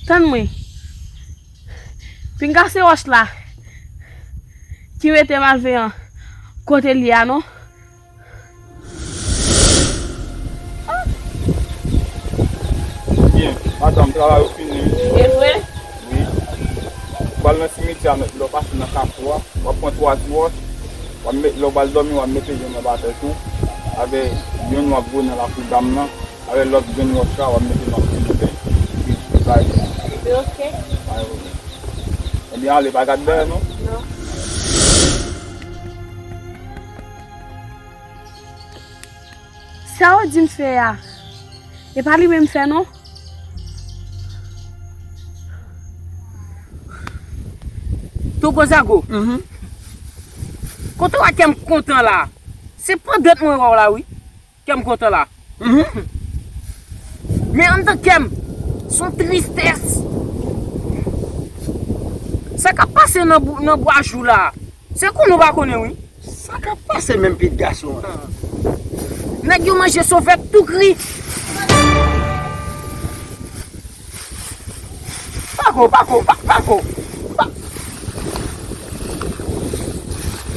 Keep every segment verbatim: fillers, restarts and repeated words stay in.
Tann mwen. Pinga se wòch la ki mete malveyan kote l ye a non. Byen, madanm, travay ou fini wi. E vre? Wi. Ou pral nan simityè a, mèt lè w pase nan kafou a, w ap pran twa ti wòch, w ap met, lè w pral dòmi, w ap mete youn anba tèt ou, avè youn w ap gwo nan lakou dam nan, avè lòt grenn wòch la, w ap mete nan kou dam nan. Epi, bay. Epi, oke. Bay, oke. Ebyen, ale, pa gad dèyè, non? Non. Sa yo di m fè a, e pa li menm fè non. Tonton Zago, kote w wè kè m kontan la? Se pandan mwen wè w la wi, kè m kontan la. Men anndan kè m, se yon tristès. Sa k ap pase nan bou-, nan bwa jou la? Se konnen w pa konnen wi. Sa k ap pase menm pitit gason an? Nèg yo manje sovèt tou kri. Pako, pako, pa, pako. Pa.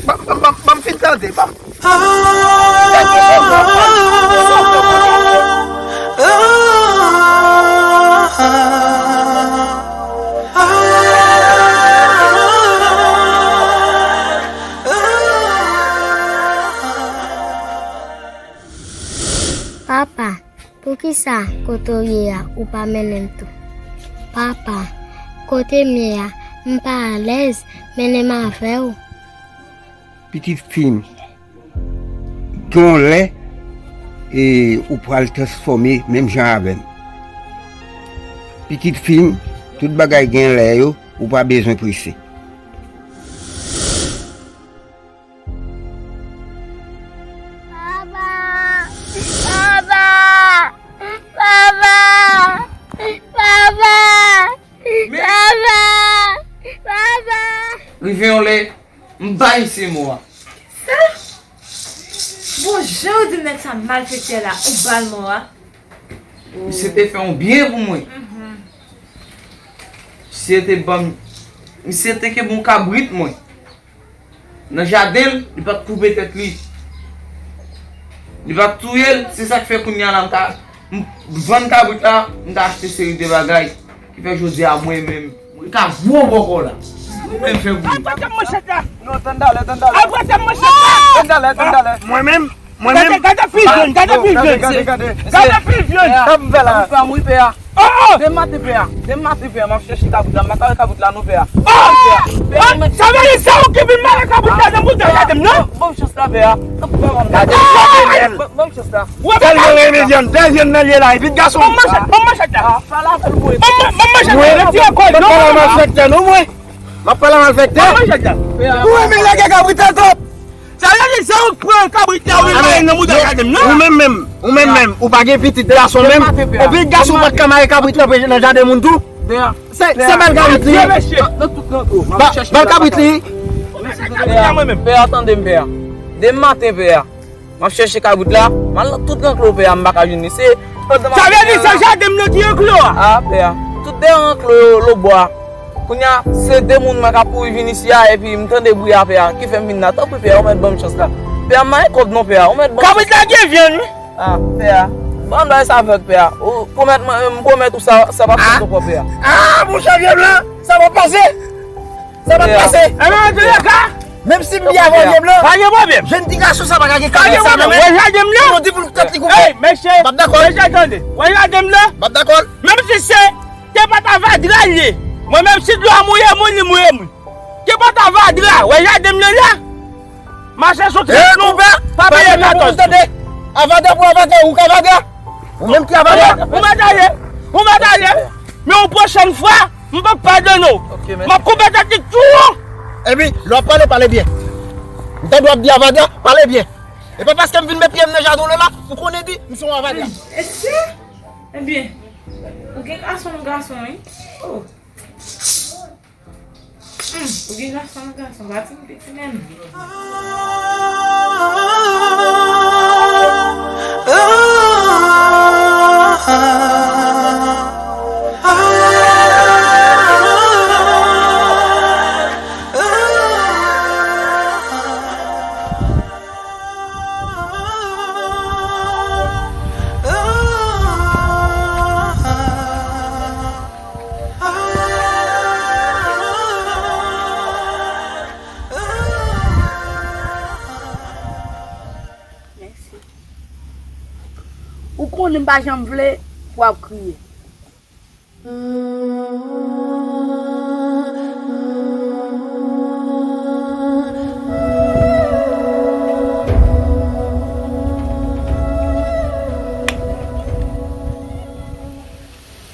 Ban, ban, ban, ban m fin tande, ban m. Papa, poukisa kote w ye a, ou pa mennen m tou? Papa, kote m ye a, m pa alèz, mennen m avè w. Pitit fi m, gen yon lè, e, ou pral transfòme menm jan avè m. Pitit fi m, tout bagay gen lè yo, ou pa bezwen prese. Papa! Papa! Papa! Papa! Papa! Papa! Rive yon lè, m bay misye mò a. Sa? Bon, jan w di nèg sa malfektè la, ou ba l mò a? Misye te fè yon byen pou mwen. Misye te ban m, misye te kenbe yon kabrit mwen. Nan jaden l, li pa t koupe tèt li. Li pa t touye l, se sa k fè kounye a la m ta, m vann kabrit la, m ta achte seri de bagay. Ki fè jodi a mwen menm, mwen ka gwo bòkò la. Mwen menm fè bri. Al bwè tèt manchèt la. Non, tann talè, tann talè. Al bwè tèt manchèt la. Tann talè, tann talè. Mwen menm, mwen menm. Gade, gade pil jòn, gade pil jòn. Gade, gade, gade. Gade pil jòn. Sa m fè la. Sa m fè a, wi, pè a. Oh, oh. Demen maten, pè a. Demen maten, pè a. M ap chèche kabrit la. M pa ka wè kabrit la, non, pè a. Oh! Pè a, oh, sa vle di se ou ki vin mare kabrit la nan bouda jaden m, non? Ban m chans la, pè a. Gade, gade, gade. Ban m chans la. Tèlman renmen vyann, bèl vyann nan lye la, epi gason. Ban m manchèt, ban m manchèt la. Ban m manchèt la, ti ekòl, non? M ap pale a malfektè, non, mwen. M ap pale a malfektè. Ban m manchèt la. Ou renmen lage kabrit la twòp. Sa vle di se ou k pran kabrit la, ou vin mare nan bouda jaden m, non? Ou menm menm, ou menm menm, ou pa gen pitit gason menm. Epi gason pa t ka mare kabrit la nan jaden moun tou. Se, se bal kabrit li ye. Ba l kabrit li. Pè a, tande m, pè a. Demen maten, pè a. M ap chèche kabrit la, m al nan tout ranklo, pè a, m pa ka jwenn li. Se pandan m ap... Sa vle di se jaden m nan ki ranklo a? A, pè a. Tout dèyè ranklo yo, lobwa. Kounye a, se de moun mwen k ap kouri vin isi a, epi m tande bri a, pè a, ki fè m vin la. Tanpri, pè a, ou mèt ban m chans la. Pè a, m pa gen kòb non, pè a, ou mèt ban m chans. Kabrit la gen vyann, wi. A, pè a. Ban m bay sa avèg, pè a. Ou pwomèt mwen, m pwomèt ou sa, sa p ap fèt ankò, pè a. A, monchè, vye blan, sa p ap pase. Sa p ap pase. Menm si m byen avè w, vye blan. Pa gen pwoblèm. Jèn ti gason sa pa ka gen kabrit sa nan men l. Wè jaden m nan? Ou di pou l tèt li koupe. Ey, mesye. M ap dakò. Mesye, tande. Wè jaden m nan? M ap dakò. Menm si se, se pa t avadra l ye. Mwen menm si dlo a mouye moun, li mouye moun. Se pa t avadra. Wè jaden m nan la? Mache sou tèt nou. Pa peye katòz. Avadra pou avadra, ou k avadra. Ou menm ki avadra. Ou mèt ale. Ou mèt ale. Men yon pwochèn fwa, m p ap padone w. M ap koupe tèt li tou. Epi, lè w ap pale, pale byen. M tande w ap di avadra, pale byen. E pa paske m vin met pye m nan jaden w la, ou konnen di, m se yon avadra. Mesye, ebyen, ou gen gason, m gason, wi. Oh. Hmm, ou gen gason, m gason, pa di m piti menm. Moun pa janm vle pou ap kriye.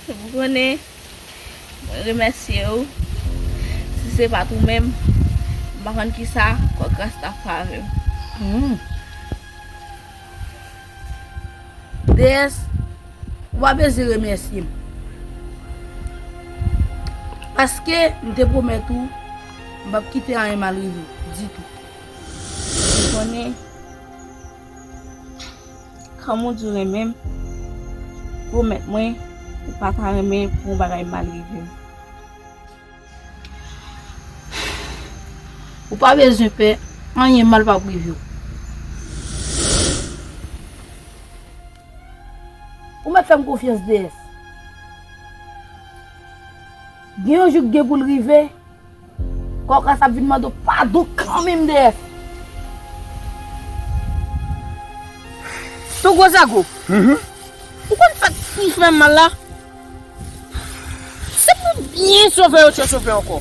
Ou konnen, mwen remèsye w. Si se pa t ou menm, m pa konn kisa Kòkras t ap fè avè m. Hmm. Deyès, ou pa bezwen remèsye m. Paske m te pwomèt ou, m p ap kite anyen mal rive w ditou. Ou konnen, kòm ou di w renmen m, pwomèt mwen ou pa ta renmen pou yon bagay mal rive m. Ou pa bezwen pè, anyen mal p ap rive w. Ou mèt fè m konfyans, Deyès. Gen yon jou k gen pou l rive, Kòkras ap vin mande w padon kanmenm, Deyès. Ton Gwozago, ou konn sa k pou fè m mal la? Se pou byen Sovè yo tchwe Sovè ankò.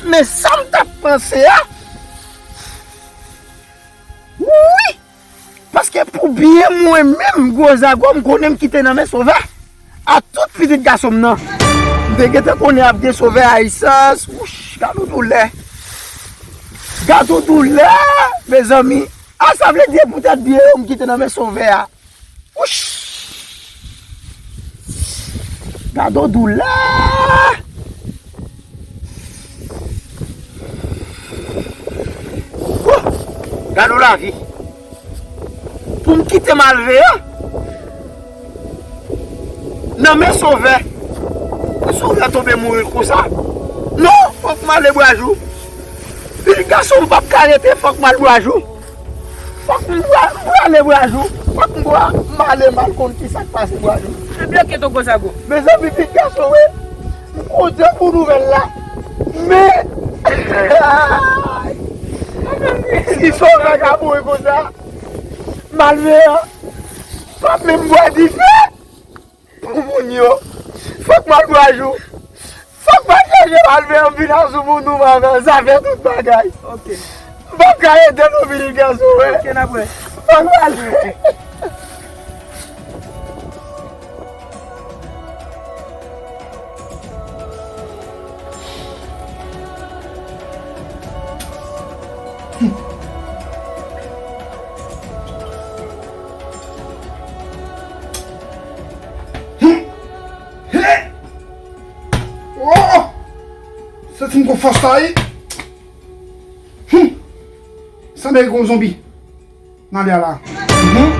Men sa m t ap panse a. Wi! Paske pou byen mwen menm, Gwozago, m konnen m kite nan men Sovè. Ak tout pitit gason m nan. M te gentan konnen ap gen Sovè a esans. Wouch, gad yon doulè. Gad yon doulè, mezanmi. A, sa vle di poutèt byen yo m kite nan men Sovè a. Wouch! Gad yon doulè! Wouh! Gad yon lavi! Pou m kite malveyan nan men Sovè. Pou Sovè tonbe mouri l konsa. Non, fòk m ale bwajou. Pitit gason m p ap ka rete, fòk m al bwajou. Fòk m bwa-, m prale bwajou. Fòk m bwa-, m ale m al konn ki sa k pase bwajou. Ebyen, oke, Ton Gwozago. Mezanmi, pitit gason, wi. M kontan pou nouvèl la. Men, si Sovè ka mouri konsa, malveyan p ap menm bwè dife pou moun yo. Fòk m al bwajou. Fòk m al chèche malveyan vin asou moun nou, malveyan sa fè tout bagay. Oke. M p ap ka ede non, pitit gason, wi. Oke, n ap wè. Fòk m al. Hey! Oh! Santi m gon fòs la, wi. Hmm. Sanble gon zonbi. Nan lè la. Mhm.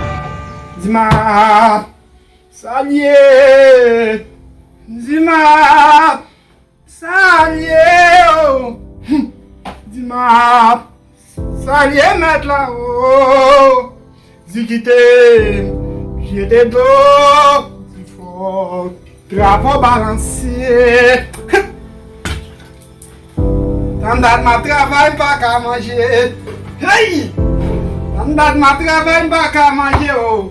Di m ap salye. Di m ap salye, oh. Hmm. Di m ap salye mèt la, oh. Di kite m jete dlo. Di fò drapo balanse. Tann dat m ap travay, m pa ka manje. Hey! Tann dat m ap travay, m pa ka manje, oh.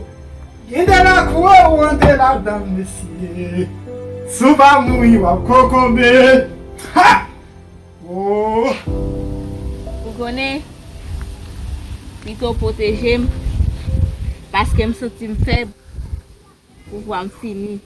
Gen de lakou, ou rantre ladan, mesye. Si w pa mouri, w ap kokobe. Ha! Oh! Ou konnen, pito w pwoteje m, paske m santi m fèb, pouvwa m fini.